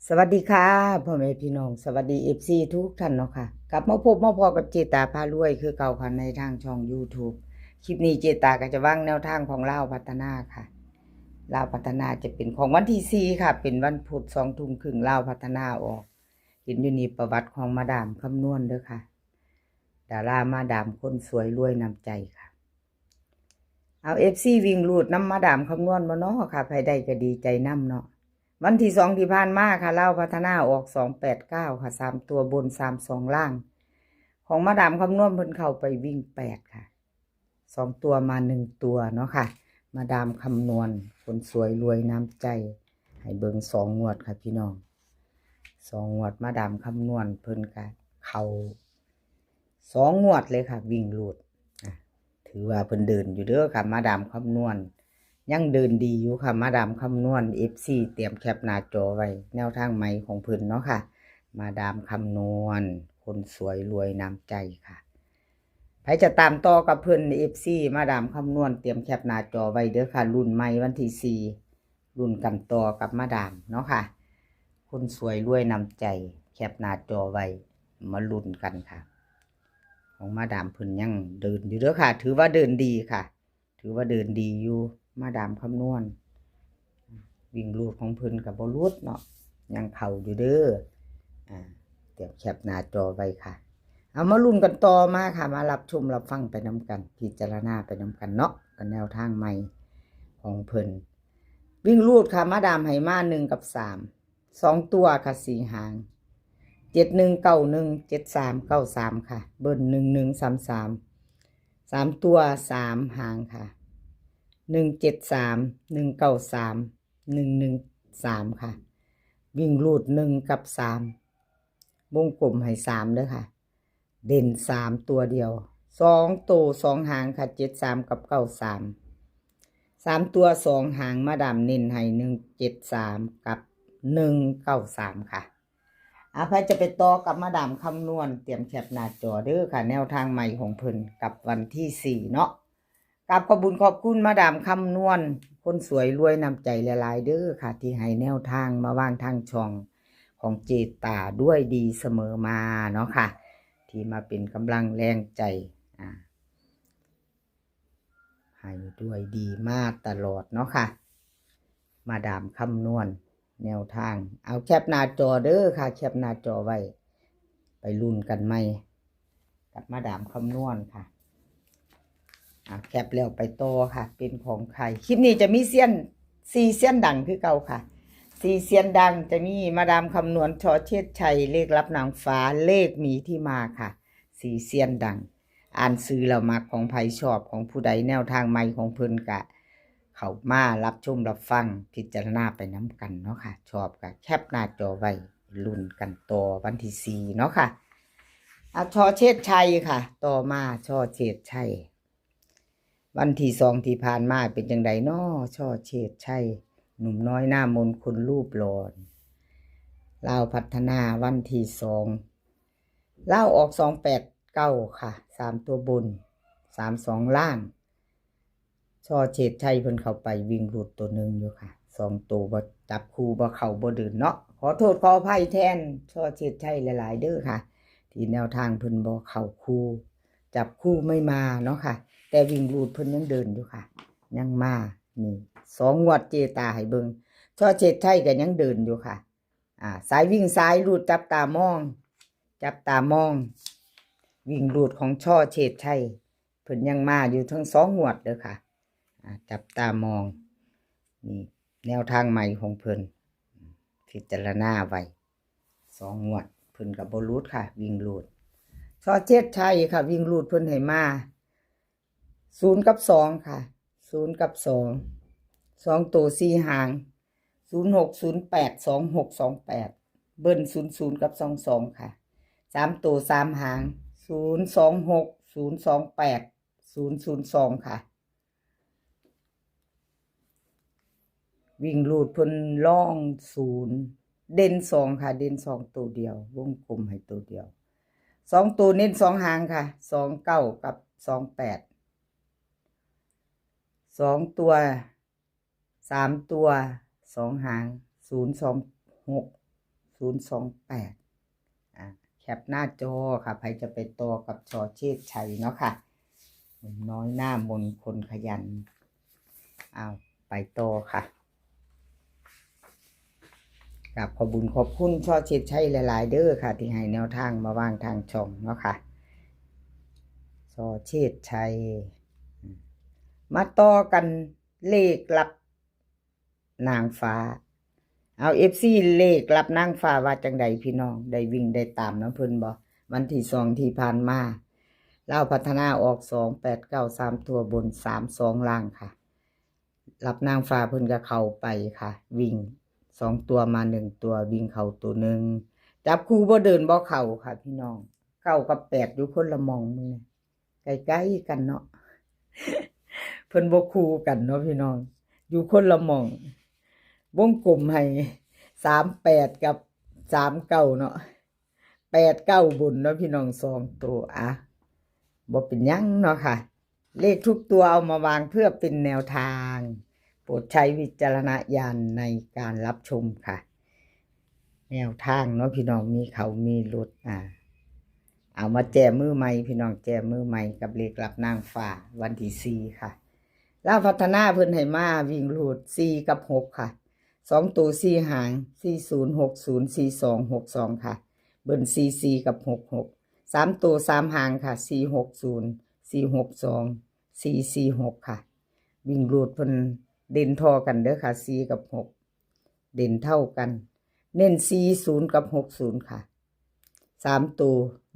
ສະຫວັດດີຄ່ະ ພໍ່ແມ່ພີ່ນ້ອງ ສະຫວັດດີ ເອັຟຊີ ທຸກທ່ານເນາະຄ່ະ. ກັບມາພົບມາພໍ້ກັບເຈດຕາພາລວຍຄືເກົ່າຄ່ະ ໃນທາງຊ່ອງ YouTube. ຄລິບນີ້ເຈດຕາກໍຈະວາງແນວທາງຂອງລາວພັດທະນາຄ່ະ. ລາວພັດທະນາຈະເປັນຂອງວັນທີສີ່ຄ່ະ ເປັນວັນພຸດ ສອງທຸ່ມຄຶ່ງ ລາວພັດທະນາອອກ. ເຫັນຢູ່ນີ້ປະຫວັດຂອງມາດາມຄຳນວນເດີຄ່ະ. ດາລາມາດາມຄົນສວຍລວຍນ້ຳໃຈຄ່ະ. ເອົາ ເອັຟຊີ ວິ່ງຮູດນຳມາດາມຄຳນວນບໍ່ເນາະຄ່ະ? ໃຜໄດ້ກໍດີໃຈນຳເນາະ. ວັນທີສອງທີ່ຜ່ານມາຄ່ະ ລາວພັດທະນາອອກ ສອງແປດເກົ້າຄ່ະ ສາມຕົວບົນ ສາມສອງລ່າງ. ຂອງມາດາມຄຳນວນເພິ່ນເຂົ້າໄປວິ່ງແປດຄ່ະ ສອງຕົວມາໜຶ່ງຕົວເນາະຄ່ະ. ມາດາມຄຳນວນຄົນສວຍລວຍນ້ຳໃຈ ໃຫ້ເບິ່ງສອງງວດຄ່ະພີ່ນ້ອງ. ສອງງວດມາດາມຄຳນວນເພິ່ນກະເຂົ້າ ສອງງວດເລີຍຄ່ະ ວິ່ງຮູດ. ອາ ຖືວ່າເພິ່ນເດີນຢູ່ເດີຄ່ະ ມາດາມຄຳນວນ ຍັງເດີນດີຢູ່ຄ່ະ ມາດາມຄຳນວນ. ເອັຟຊີ ຕຽມແຄປໜ້າຈໍໄວ້ ແນວທາງໃໝ່ຂອງເພິ່ນເນາະຄ່ະ. ມາດາມຄຳນວນ ຄົນສວຍລວຍນ້ຳໃຈຄ່ະ. ໃຜຈະຕາມຕໍ່ກັບເພິ່ນ ເອັຟຊີ ມາດາມຄຳນວນ ຕຽມແຄປໜ້າຈໍໄວ້ເດີຄ່ະ. ລຸ້ນໃໝ່ວັນທີສີ່ ລຸ້ນກັນຕໍ່ກັບມາດາມເນາະຄ່ະ. ຄົນສວຍລວຍນ້ຳໃຈ ແຄປໜ້າຈໍໄວ້ ມາລຸ້ນກັນຄ່ະ. ຂອງມາດາມເພິ່ນຍັງເດີນຢູ່ເດີຄ່ະ ຖືວ່າເດີນດີຄ່ະ ຖືວ່າເດີນດີຢູ່ ມາດາມຄຳນວນ. ວິ່ງຮູດຂອງເພິ່ນກໍບໍ່ຫຼຸດເນາະ ຍັງເຂົ້າຢູ່ເດີ. ອາ ຕຽມແຄປໜ້າຈໍໄວ້ຄ່ະ. ເອົາ ມາລຸ້ນກັນຕໍ່ມາຄ່ະ ມາຮັບຊົມຮັບຟັງໄປນຳກັນ ພິຈາລະນາໄປນຳກັນເນາະ ກັບແນວທາງໃໝ່ຂອງເພິ່ນ. ວິ່ງຮູດຄ່ະ ມາດາມໃຫ້ມາໜຶ່ງກັບສາມ ສອງຕົວຄ່ະ ສີ່ຫາງ ເຈັດໜຶ່ງເກົ້າໜຶ່ງ ເຈັດສາມເກົ້າສາມຄ່ະ ເບິ້ນໜຶ່ງໜຶ່ງສາມສາມ. ສາມຕົວສາມຫາງຄ່ະ ໜຶ່ງເຈັດສາມ ໜຶ່ງເກົ້າສາມ ໜຶ່ງໜຶ່ງສາມຄ່ະ. ວິ່ງຮູດໜຶ່ງກັບສາມ ວົງກົມໃຫ້ສາມເດີຄ່ະ. ເດັ່ນສາມຕົວດຽວ ສອງໂຕສອງຫາງຄ່ະ ເຈັດສາມກັບເກົ້າສາມ. ສາມຕົວສອງຫາງ ມາດາມເນັ້ນໃຫ້ໜຶ່ງເຈັດສາມກັບໜຶ່ງເກົ້າສາມຄ່ະ. ອາ ໃຜຈະໄປຕໍ່ກັບມາດາມຄຳນວນ ຕຽມແຄປໜ້າຈໍເດີຄ່ະ ແນວທາງໃໝ່ຂອງເພິ່ນກັບວັນທີສີ່ເນາະ. ກາບຂອບບຸນຂອບຄຸນມາດາມຄຳນວນ ຄົນສວຍລວຍນ້ຳໃຈຫຼາຍໆເດີຄ່ະ ທີ່ໃຫ້ແນວທາງມາວາງທາງຊ່ອງຂອງເຈດຕາດ້ວຍດີສະເໝີມາເນາະຄ່ະ ທີ່ມາເປັນກຳລັງແຮງໃຈ ອາ ໃຫ້ດ້ວຍດີມາຕະຫຼອດເນາະຄ່ະ. ມາດາມຄຳນວນແນວທາງ ເອົາ ແຄປໜ້າຈໍເດີຄ່ະ ແຄປໜ້າຈໍໄວ້ ໄປລຸ້ນກັນໃໝ່ກັບມາດາມຄຳນວນຄ່ະ. ອາ ແຄປແລ້ວໄປຕໍ່ຄ່ະ ເປັນຂອງໃຜ? ຄລິບນີ້ຈະມີຊຽນ ສີ່ຊຽນດັງຄືເກົ່າຄ່ະ. ສີ່ຊຽນດັງຈະມີມາດາມຄຳນວນ ຊ.ເຊດໄຊ ເລກລັບນາງຟ້າ ເລກມີທີ່ມາຄ່ະ. ສີ່ຊຽນດັງ ອ່ານຊື່ແລ້ວມັກຂອງໃຜ ຊອບຂອງຜູ້ໃດ ແນວທາງໃໝ່ຂອງເພິ່ນກະເຂົ້າມາຮັບຊົມຮັບຟັງ ພິຈາລະນາໄປນຳກັນເນາະຄ່ະ. ຊອບກະແຄປໜ້າຈໍໄວ້ ລຸ້ນກັນຕໍ່ວັນທີສີ່ເນາະຄ່ະ. ອາ ຊ.ເຊດໄຊຄ່ະ ຕໍ່ມາ ຊ.ເຊດໄຊ ວັນທີສອງທີ່ຜ່ານມາເປັນຈັ່ງໃດນໍ ຊ.ເຊດໄຊ ໜຸ່ມນ້ອຍໜ້າມົນຄົນຮູບຫຼໍ່ ລາວພັດທະນາ ວັນທີສອງ ລາວອອກສອງແປດເກົ້າຄ່ະ ສາມຕົວບົນ ສາມສອງລ່າງ. ຊ.ເຊດໄຊເພິ່ນເຂົ້າໄປວິ່ງຫຼຸດຕົວໜຶ່ງຢູ່ຄ່ະ ສອງໂຕບໍ່ຈັບຄູ່ ບໍ່ເຂົ້າບໍ່ເດີນເນາະ. ຂໍໂທດຂໍອະໄພແທນ ຊ.ເຊດໄຊຫຼາຍໆເດີຄ່ະ ທີ່ແນວທາງເພິ່ນບໍ່ເຂົ້າຄູ່ ຈັບຄູ່ໄມ່ມາເນາະຄ່ະ. ແຕ່ວິ່ງຮູດເພິ່ນຍັງເດີນຢູ່ຄ່ະ ຍັງມາ. ນີ້ສອງງວດເຈດຕາໃຫ້ເບິ່ງ ຊ.ເຊດໄຊກໍຍັງເດີນຢູ່ຄ່ະ. ອາ ສາຍວິ່ງສາຍຮູດ ຈັບຕາມອງ ຈັບຕາມອງ ວິ່ງຮູດຂອງ ຊ.ເຊດໄຊ ເພິ່ນຍັງມາຢູ່ທັງສອງງວດເດີຄ່ະ. ອາ ຈັບຕາມອງ ນີ້ແນວທາງໃໝ່ຂອງເພິ່ນ ພິຈາລະນາໄວ້ ສອງງວດເພິ່ນກໍບໍ່ຫຼຸດຄ່ະ ວິ່ງຮູດ. ຊ.ເຊດໄຊຄ່ະ ວິ່ງຮູດເພິ່ນໃຫ້ມາ ສູນກັບສອງຄ່ະ ສູນກັບສອງ ສອງໂຕສີ່ຫາງ ສູນຫົກສູນແປດ ສອງຫົກສອງແປດ ເບິ້ນສູນສູນກັບສອງສອງຄ່ະ. ສາມໂຕສາມຫາງ ສູນສອງຫົກ ສູນສອງແປດ ສູນສູນສອງຄ່ະ. ວິ່ງຮູດເພິ່ນລອງສູນ ເດັ່ນສອງຄ່ະ ເດັ່ນສອງໂຕດຽວ ວົງກົມໃຫ້ໂຕດຽວ. ສອງໂຕເນັ້ນສອງຫາງຄ່ະ ສອງເກົ້າກັບສອງແປດ. ສອງຕົວ ສາມຕົວ ສອງຫາງ ສູນສອງຫົກ ສູນສອງແປດ ອາ ແຄປໜ້າຈໍຄ່ະ ໃຜຈະໄປຕໍ່ກັບ ຊ ເຊດໄຊເນາະຄ່ະ ໜຸ່ມນ້ອຍໜ້າມົນຄົນຂະຫຍັນ. ເອົາ ໄປຕໍ່ຄ່ະ. ກາບຂອບບຸນຂອບຄຸນ ຊ ເຊດໄຊ ຫຼາຍໆເດີຄ່ະ ທີ່ໃຫ້ແນວທາງມາວາງທາງຊ່ອງເນາະຄ່ະ ຊ ເຊດໄຊ. ມາຕໍ່ກັນເລກລັບນາງຟ້າ. ເອົາ ເອັຟຊີ ເລກລັບນາງຟ້າວ່າຈັ່ງໃດພີ່ນ້ອງ ໄດ້ວິ່ງໄດ້ຕາມນຳເພິ່ນບໍ່? ວັນທີສອງທີ່ຜ່ານມາ ລາວພັດທະນາອອກສອງແປດເກົ້າ ສາມຕົວບົນ ສາມສອງລ່າງຄ່ະ. ລັບນາງຟ້າເພິ່ນກໍເຂົ້າໄປຄ່ະ ວິ່ງສອງຕົວມາໜຶ່ງຕົວ ວິ່ງເຂົ້າຕົວໜຶ່ງ ຈັບຄູ່ບໍ່ເດີນບໍ່ເຂົ້າຄ່ະພີ່ນ້ອງ ເກົ້າກັບແປດຢູ່ຄົນລະໝ່ອງ ມື້ນີ້ໃກ້ໆກັນເນາະ ເພິ່ນບໍ່ຄູ່ກັນເນາະພີ່ນ້ອງ ຢູ່ຄົນລະໝ່ອງ. ວົງກົມໃຫ້ສາມແປດກັບສາມເກົ້າເນາະ ແປດເກົ້າບົນເນາະພີ່ນ້ອງ ສອງໂຕ ອະ ບໍ່ເປັນຫຍັງເນາະຄ່ະ. ເລກທຸກຕົວເອົາມາວາງເພື່ອເປັນແນວທາງ ໂປດໃຊ້ວິຈາລະນະຍານໃນການຮັບຊົມຄ່ະ. ແນວທາງເນາະພີ່ນ້ອງ ມີເຂົ້າມີຫຼຸດ ອາ ເອົາມາແຈມືໃໝ່ພີ່ນ້ອງ ແຈມືໃໝ່ກັບເລກລັບນາງຟ້າ ວັນທີສີ່ຄ່ະ. ລາວພັດທະນາເພິ່ນໃຫ້ມາ ວິ່ງຮູດສີ່ກັບຫົກຄ່ະ ສອງໂຕສີ່ຫາງ ສີ່ສູນ ຫົກສູນ ສີ່ສອງ ຫົກສອງຄ່ະ ເບິ້ນສີ່ສີ່ກັບຫົກຫົກ ສາມໂຕສາມຫາງຄ່ະ ສີ່ຫົກສູນ ສີ່ຫົກສອງ ສີ່ສີ່ຫົກຄ່ະ. ວິ່ງຮູດເພິ່ນເດັ່ນທໍ່ກັນເດີຄ່ະ ສີ່ກັບຫົກ ເດັ່ນເທົ່າກັນ ເນັ້ນສີ່ສູນກັບຫົກສູນຄ່ະ ສາມໂຕ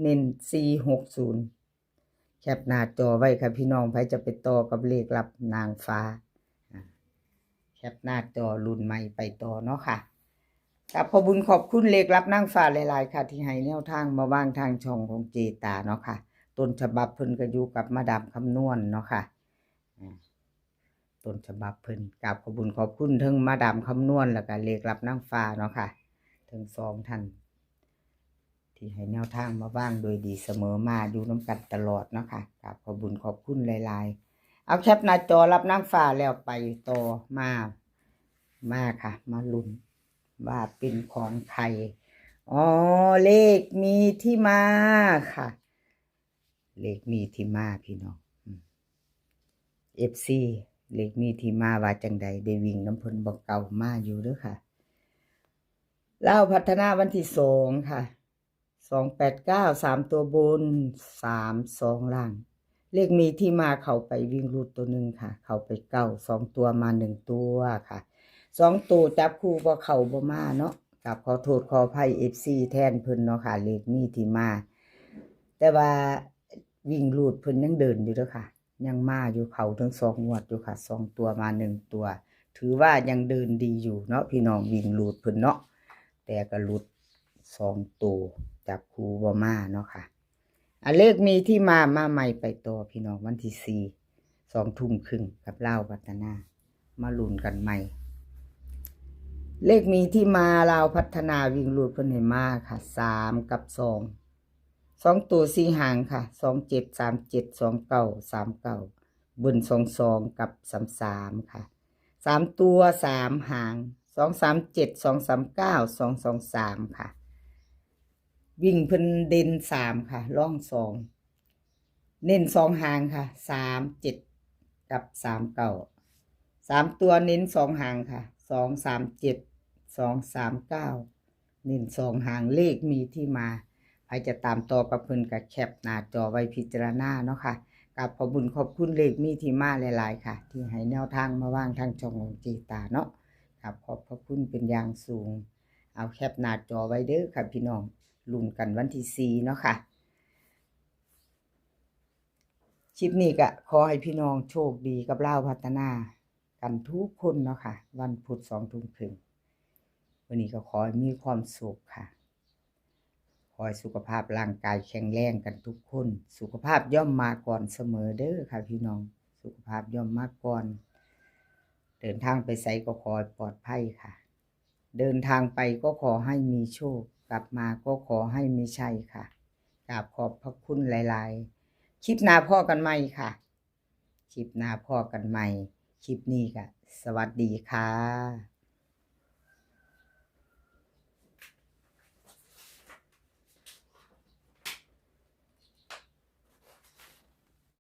ເນັ້ນສີ່ຫົກສູນ. ແຄປໜ້າຈໍໄວ້ຄ່ະພີ່ນ້ອງ ໃຜຈະໄປຕໍ່ກັບເລກລັບນາງຟ້າ ອາ ແຄປໜ້າຈໍລຸ້ນໃໝ່ໄປຕໍ່ເນາະຄ່ະ. ກາບຂອບບຸນຂອບຄຸນເລກລັບນາງຟ້າຫຼາຍໆຄ່ະ ທີ່ໃຫ້ແນວທາງມາວາງທາງຊ່ອງຂອງເຈຕາເນາະຄ່ະ. ຕົ້ນສະບັບເພິ່ນກໍຢູ່ກັບມາດາມຄຳນວນເນາະຄ່ະ ອາ ຕົ້ນສະບັບເພິ່ນ. ກາບຂອບບຸນຂອບຄຸນເຖິງມາດາມຄຳນວນ ແລ້ວກະເລກລັບນາງຟ້າເນາະຄ່ະ ທັງສອງທ່ານ ທີ່ໃຫ້ແນວທາງມາວາງໂດຍດີສະເໝີມາ ຢູ່ນຳກັນຕະຫຼອດເນາະຄ່ະ. ກາບຂອບບຸນຂອບຄຸນຫຼາຍໆ. ເອົາ ແຄປໜ້າຈໍລັບນາງຟ້າແລ້ວໄປຕໍ່ ມາ ມາຄ່ະ ມາລຸ້ນວ່າເປັນຂອງໃຜ. ອໍ ເລກມີທີ່ມາຄ່ະ ເລກມີທີ່ມາພີ່ນ້ອງ ອືມ ເອັຟຊີ ເລກມີທີ່ມາວ່າຈັ່ງໃດ ໄດ້ວິ່ງນຳເພິ່ນບໍ່ ເກົ່າມາຢູ່ເດີຄ່ະ. ລາວພັດທະນາວັນທີສອງຄ່ະ ສອງແປດເກົ້າ ສາມຕົວບົນ ສາມສອງລ່າງ ເລກມີທີ່ມາເຂົ້າໄປ ວິ່ງຮູດຕົວໜຶ່ງຄ່ະ ເຂົ້າໄປເກົ້າ ສອງຕົວມາໜຶ່ງຕົວຄ່ະ ສອງໂຕຈັບຄູ່ບໍ່ເຂົ້າບໍ່ມາເນາະ. ກາບຂໍໂທດຂໍອະໄພເອັຟຊີແທນເພິ່ນເນາະຄ່ະ ເລກມີທີ່ມາ ແຕ່ວ່າວິ່ງຮູດເພິ່ນຍັງເດີນຢູ່ເດີຄ່ະ ຍັງມາຢູ່ ເຂົ້າເຖິງສອງງວດຢູ່ຄ່ະ ສອງຕົວມາໜຶ່ງຕົວ ຖືວ່າຍັງເດີນດີຢູ່ເນາະພີ່ນ້ອງ ວິ່ງຮູດເພິ່ນເນາະ ແຕ່ກໍຫຼຸດສອງໂຕ ຈັບຄູ່ບໍ່ມາເນາະຄ່ະ. ອາ ເລກມີທີ່ມາ ມາໃໝ່ໄປຕໍ່ພີ່ນ້ອງ ວັນທີສີ່ ສອງທຸ່ມຄຶ່ງກັບລາວພັດທະນາ ມາລຸ້ນກັນໃໝ່. ເລກມີທີ່ມາລາວພັດທະນາ ວິ່ງຮູດເພິ່ນໃຫ້ມາຄ່ະ ສາມກັບສອງ ສອງໂຕສີ່ຫາງຄ່ະ ສອງເຈັດ ສາມເຈັດ ສອງເກົ້າ ສາມເກົ້າ ເບິ້ນສອງສອງກັບສາມສາມຄ່ະ ສາມຕົວສາມຫາງ ສອງສາມເຈັດ ສອງສາມເກົ້າ ສອງສອງສາມຄ່ະ. ວິ່ງເພິ່ນເດັ່ນສາມຄ່ະ ລອງສອງ ເນັ້ນສອງຫາງຄ່ະ ສາມເຈັດ ກັບສາມເກົ້າ ສາມຕົວເນັ້ນສອງຫາງຄ່ະ ສອງສາມເຈັດ ສອງສາມເກົ້າ ເນັ້ນສອງຫາງ ເລກມີທີ່ມາ. ໃຜຈະຕາມຕໍ່ກັບເພິ່ນກໍແຄປໜ້າຈໍໄວ້ພິຈາລະນາເນາະຄ່ະ. ກາບຂອບບຸນຂອບຄຸນເລກມີທີ່ມາຫຼາຍໆຄ່ະ ທີ່ໃຫ້ແນວທາງມາວາງທາງຊ່ອງຂອງເຈຕາເນາະ. ກາບຂອບພະຄຸນເປັນຢ່າງສູງ. ເອົາ ແຄປໜ້າຈໍໄວ້ເດີຄ່ະພີ່ນ້ອງ ລຸ້ນກັນວັນທີສີ່ເນາະຄ່ະ. ຄລິບນີ້ກະຂໍໃຫ້ພີ່ນ້ອງໂຊກດີກັບລາວພັດທະນາກັນທຸກຄົນເນາະຄ່ະ ວັນພຸດສອງທຸ່ມຄຶ່ງ. ມື້ນີ້ກໍຂໍໃຫ້ມີຄວາມສຸກຄ່ະ ຂໍໃຫ້ສຸຂະພາບຮ່າງກາຍແຂງແຮງກັນທຸກຄົນ. ສຸຂະພາບຍ່ອມມາກ່ອນສະເໝີເດີຄ່ະພີ່ນ້ອງ ສຸຂະພາບຍ່ອມມາກ່ອນ. ເດີນທາງໄປໃສກໍຂໍໃຫ້ປອດໄພຄ່ະ ເດີນທາງໄປກໍຂໍໃຫ້ມີໂຊກ ກັບມາກໍຂໍໃຫ້ມີໄຊຄ່ະ. ກາບຂອບພະຄຸນຫຼາຍໆ. ຄລິບໜ້າພໍ້ກັນໃໝ່ຄ່ະ ຄລິບໜ້າພໍ້ກັນໃໝ່. ຄລິບນີ້ກະສະຫວັດດີຄ່ະ.